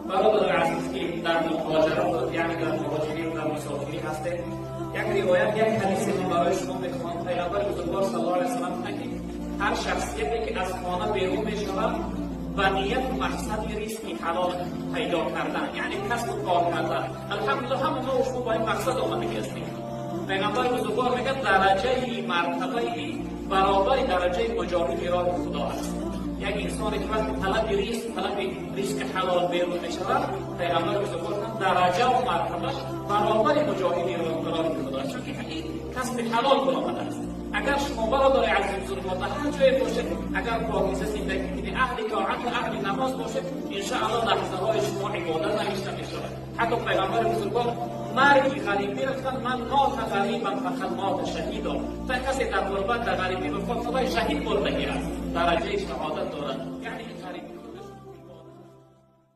Бародари азиз, ки дар муҳоҷират, яъне дар муҳоҷирӣ ва дар мусофирӣ ҳастед, як ривоят, як ҳадисе ман барои шумо мехонам. Пайғамбари бузургвор саллаллоҳу алайҳи васаллам гуфтанд, ки ҳар шахсияте ки аз хона берун мешавад ба нияту мақсади ризқи ҳалол пайдо кардан, яъне касбу кор кардан, алҳамдулиллоҳ, ҳама мо шумо ба ин мақсад омадагӣ ҳастем. Пайғамбари бузургвор мегӯяд, дараҷаи мартабаи баробари дараҷаи муҷоҳиди роҳи Худо аст. Як инсоне ки вақти талаби ризқ, талаби ризқи ҳалол берун мешавад, пайғамбари бузургвор дараҷаву мартабаш баробари муҷоҳиди роҳи Худо аст, чунки ин касби ҳалол баромадааст. Агар шумо, бародари азиз бузургвор, дар ҳар ҷое бошед, агар покиза зиндагӣ кунед, аҳли тоат ва аҳли намоз бошед, иншоаллоҳ, лаҳзаҳои шумо ибодат навишта мешавад. Ҳатто пайғамбари бузургвор марги ғарибӣ гуфтанд: «Ман мота ғарибан фақад мота шаҳидо». Та касе дар ғурбат, дар ғарибӣ вафот, худои шаҳид бурдагӣ аст, дараҷаи шаҳодат дорад, яъне